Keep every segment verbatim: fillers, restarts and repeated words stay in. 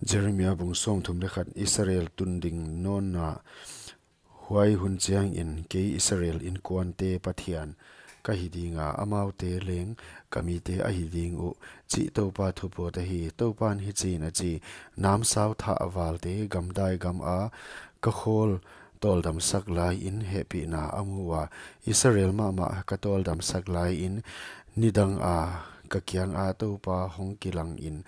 Jeremiah bung sawmthum leh khat. Israel tunding nawnna. Huai hun chiangin kei Israel inkuante Pathian ka hi dinga, amaute leng ka mite ahi ding uh, chih Toupa thupawt ahi. Toupan hichiin a chi: Namsau thah valte gamdai gama ka khawl tawldamsak laiin hehpihna a mu ua, Israel mahmah ka tawldamsak laiin nidanga ka kianga Toupa hong kilangin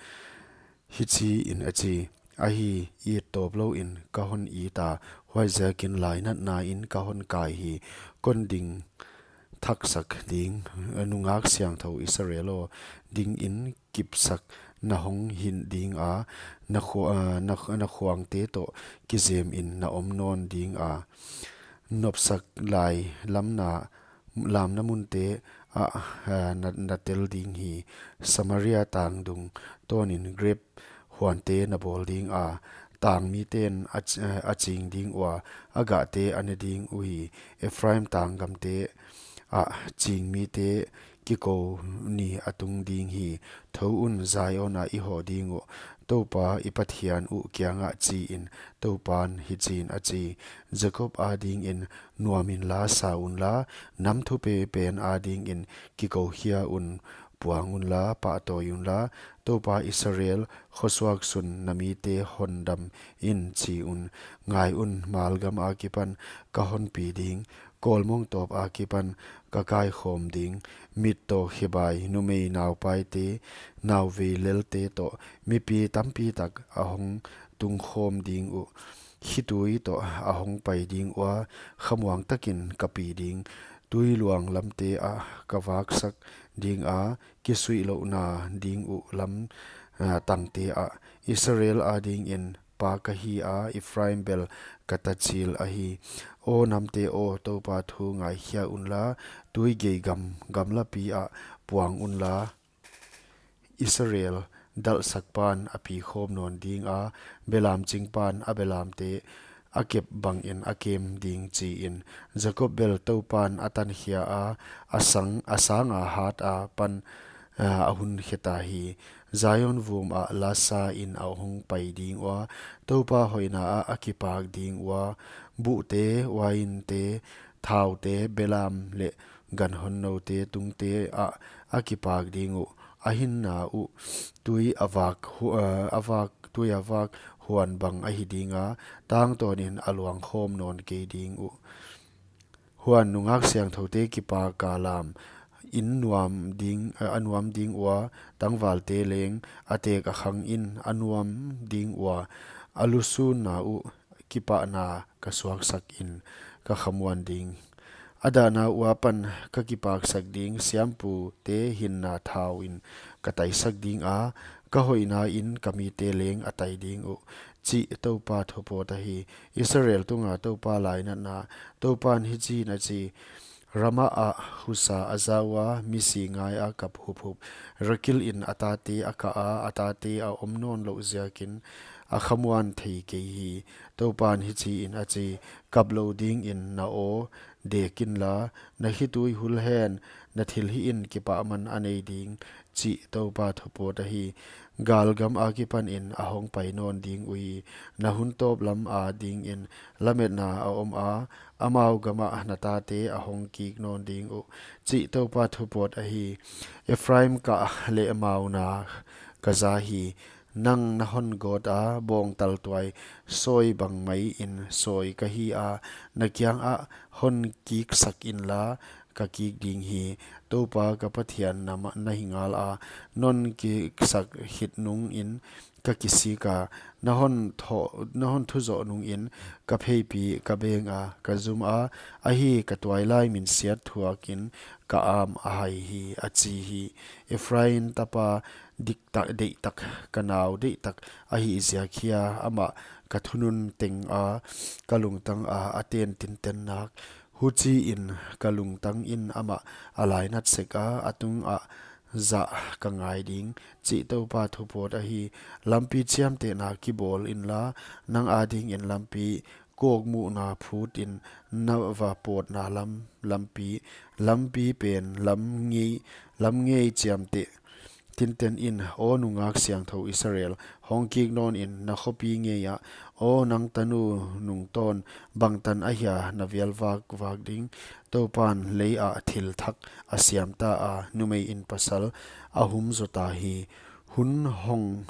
hichiin a chi: Ahi, it tawp louin ka hon ita, huaiziakin lainatnain ka hon kai hi. Kon ding thaksak ding, nungak siangthou Israel aw, dingin kipsak na hong hih dinga, na khua-, na, na khuangte toh kizemin na om nawn dinga, nopsak lai lamna, lamna munte ah, ah, na, na tel ding hi. Samaria tangdung tawnin grep huante na bawl dinga, tang miten a ch-, a ching ding ua, a gahte a ne ding uhi. Ephraim tanggamte ah ching mite kikou ni a tung ding hi. Thou un, Zion ah i hoh ding uh, Toupa i Pathian uh kiangah chi in, Toupan hichiin a chi: Jakob adingin nuam inla, sa unla, nam thupipen adingin kikokhia un, puang unla, pahtawi unla, Toupa Israel khosuak sun na mite hondam in chi un. Ngai un, malgam akipan ka hon pi ding, kawlmong tawp akipan ka kaikhawm ding, mit toh khibai, numei naupaite, nauvei lelte toh mipi tampitak a hong tungkhawm ding uh. Khitui toh a hong pai ding ua, khamuang takin ka pi ding. Tui luang lamte ah ka vaksak dinga, kisuihlouhna ding uh lam, ah, tangte ah. Israel adingin pa ka hi a, Ephraim bel ka tachil ahi. Aw namte aw, Toupa thu ngaikhia unla, tuigei gam, gamlapi ah puang unla. Israel dalhsakpan a pi khawm nawn dinga, belamchingpan a belamte a kep bangin a kem ding, chi in. Jakob bel Toupan a tankhia a, a sang, a sanga hat apan, ah, a hun kheta hi. Zion vum ah lasa in a hong pai ding ua, Toupa hoihna ah a kipak ding ua, buhte, uainte, thaute, belam leh ganhonnoute tungte ah a kipak ding uh. A hinna uh tui a vak hu-, ah, a vak, tui a vak huan bang ahi dinga, tangtawnin a luang khawm nawn kei ding uh. Huan nungak siangthoute kipaka lam in nuam ding, ah, a nuam ding ua, tangvalte leng a tek a khangin a nuam ding ua, a lusunna uh kipahna ka suaksakin ka khamuan ding. A dahna uapan ka kipaksak ding, siampute hinna thau in ka taisak dinga, ka hoihnain ka mite leng a tai ding uh, chih Toupa thupawt ahi. Israel tunga Toupa lainatna. Toupan hichiin a chi: Ramah ah husa a za ua, misi ngaia kap huphup. Rakil in a tate a kah a, a tate a om nawn louh ziakin a khamuan thei kei hi. Toupan hichiin a chi: Kap lou dingin na aw dek inla, na khitui hul hen, na thilhihin kipahman a nei ding, chih Toupa thupawt ahi. Galgam akipanin a hong pai nawn ding uhi. Na hun tawp lam adingin lametna a om a, amau gamah na tate a hong kik nawn ding uh, chih Toupa thupawt ahi. Ephraim kah leh mauna ka za hi. Nang na hon gawt a, bawngtal tuai sawi bang maiin sawi ka hi a, na kiangah hon kiksak inla, ka kik ding hi. Toupa ka Pathian na ma-, na hi ngala, non kiksak khit nungin ka kisik a, na hon tho-, na hon thuzoh nungin ka pheipi ka beng a, ka zum a, ahi, ka tuailai minsiat thuakin ka am a hai hi, a chi hi. Ephraim tapa diktak, deihtak, ka nau deihtak ahih ziak hia, amah ka thunun teng a, ka lungtang a, a ten tinten nak. Huchiin ka lungtangin amah a lainat sek a, a tungah zah ka ngai ding, chih Toupa thupawt ahi. Lampi chiamtehna kibawl inla, nang adingin lampi kawkmuhna phutin, na va pawtna lam, lampi, lampi pen lam ngei, lam ngei chiamteh tinten in, aw nungak siangthou Israel, hong kik nawn in na khopi ngei ah, aw nang tanu nungtawn, bangtan ahia na vial vakvak ding? Toupan lei ah thil thak a siam ta a, numei in pasal a hum zaw ta hi. Hun hong,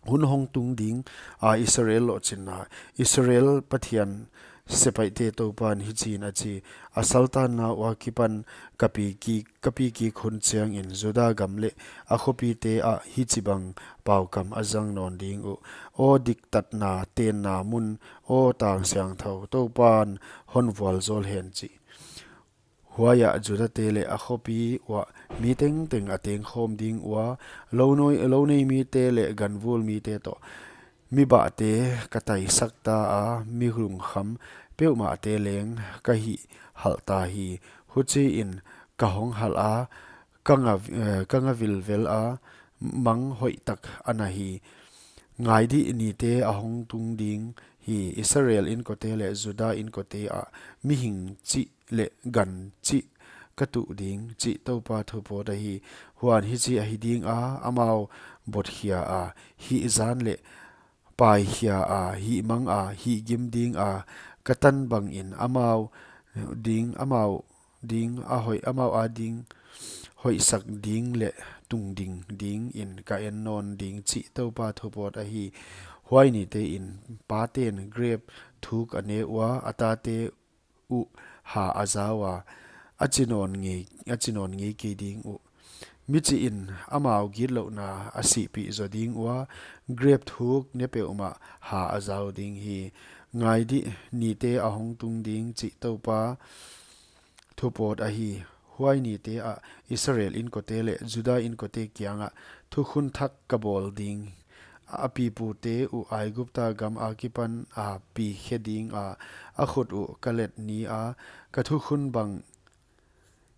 hun hong tung ding a, Israel lohchinna. Israel Pathian, sepaihte Toupan hichiin a chi: A saltanna ua kipan ka pi kik, ka pi kik hun chiangin Juda gam leh a khopite ah hichibang paukam a zang nawn ding uh: Aw diktatna tenna mun, aw tang siangthou, Toupan hon vualzawl hen, chi. Huaiah Judate leh a khopi uah mi tengteng a tengkhawm ding ua, lou noi, lou nei mite leh ganvul mite toh, mi bahte ka taisak ta a, mi lungkham peuhmahte leng ka hihhalh ta hi. Huchiin ka hong halh a, ka nga, eh, ka nga vilvel a, mang hoihtak a na hi. Ngai dih, nite a hong tung ding hi, Israel inkote leh Juda inkote ah mihing chih leh gan chih ka tuh ding, chih Toupa thupawt ahi. Huan hichi ahi ding a, amau botkhia a, hihzan leh paikhia a, hihmang a, hihgim ding a ka tan bangin amau ding, amau ding a hoih, amau a ding hoihsak ding leh tungding dingin ka en nawn ding, chih Toupa thupawt ahi. Huai nitein paten grep thuk a ne ua, a tate uh ha a zau a, a chi nawn ngei, a chi nawn ngei kei ding uh. Michihin amau gitlouhna a sihpih zaw ding ua, grep thuk ne peuhmah ha a zau ding hi. Ngai dih, nite a hong tung ding, chih Toupa thupawt ahi. Huai nite ah Israel inkote leh Juda inkote kiangah thukhun thak ka bawl ding. A pipute uh Aigupta gam akipan a pi khe ding a, a khut uh ka let ni a, ka thukhun bang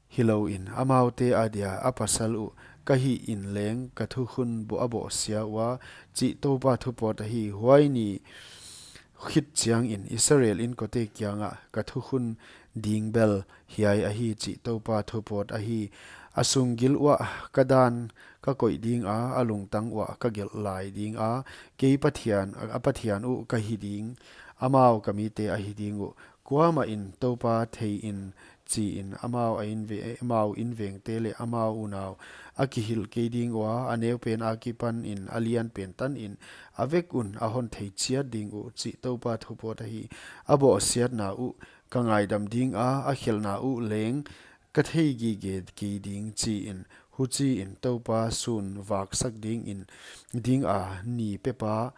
hilouin amaute adia a pasal uh ka hihin leng ka thukhun bawh a bawhsia ua, chih Toupa thupawt ahi. Huai ni khit chiangin Israel inkote kiangah ka thukhun ding bel hiai ahi, chih Toupa thupawt ahi. A sunggil uah ka dan ka koih ding a, a lungtang uah ka gelh lai ding a, kei Pathian, a Pathian uh ka hi ding, amau ka mite ahi ding uh. Kuamah in Toupa thei in, chiin amau a inve-, amau invengte leh amau unau a kihilh kei ding ua, a neupen akipanin a lianpen tanin a vek un a hon thei chiat ding uh, chih Toupa thupawt ahi. A bawhsiatna uh ka ngaidam ding a, a khelhna uh leng ka thei gige kei ding, chiin. Huchiin Toupa sun vaksak dingin, ding a ni pepa,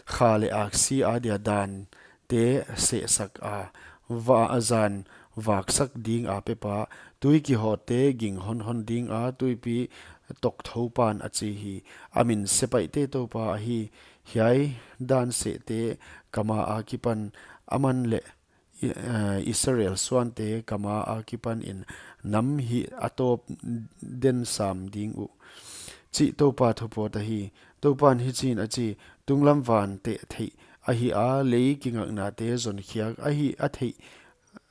kha leh aksi adia dan te sehsak a, va-, zan vaksak ding a pepa, tui kihawtte ging honhon ding a, tuipi tokthopan a chi hi. A min Sepaihte Toupa ahi. Hiai dan sehte ka ma akipan, aman leh I-, eh, Israel suante ka ma akipanin nam hih a tawp den sam ding uh, chih Toupa thupawt ahi. Toupan hichiin a chi: Tunglam van teh theih ahi a, lei kingaknate zonkhiak ahi a theih,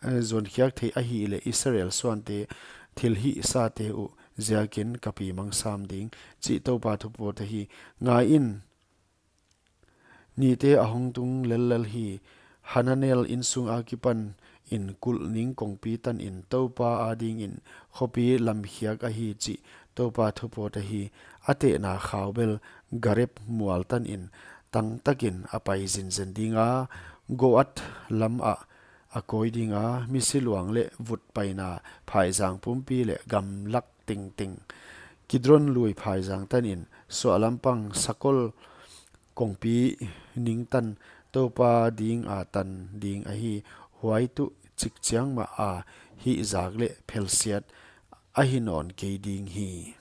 eh, zonkhiak theih ahihleh Israel suante thil hihsate uh ziakin ka pi mang sam ding, chih Toupa thupawt ahi. Ngaiin, nite a hong tung lellel hi. Hananel insung akipanin kulh ning kongpi tanin Toupa adingin khopi lamkhiak ahi, chih Toupa thupawt ahi. A tehna khau bel Gareb mual tanin tangtakin a pai zenzen ding a, Goat lam ah a kawi ding a, misi luang leh vut paina phaizang pumpi leh gamlak tengteng, Kidron lui phaizang tanin suahlam pang sakol kongpi ning tan Toupa ding a tan ding ahi. Huai tuh chik chiang mah a hihzak leh phelsiat ahi nawn kei ding hi.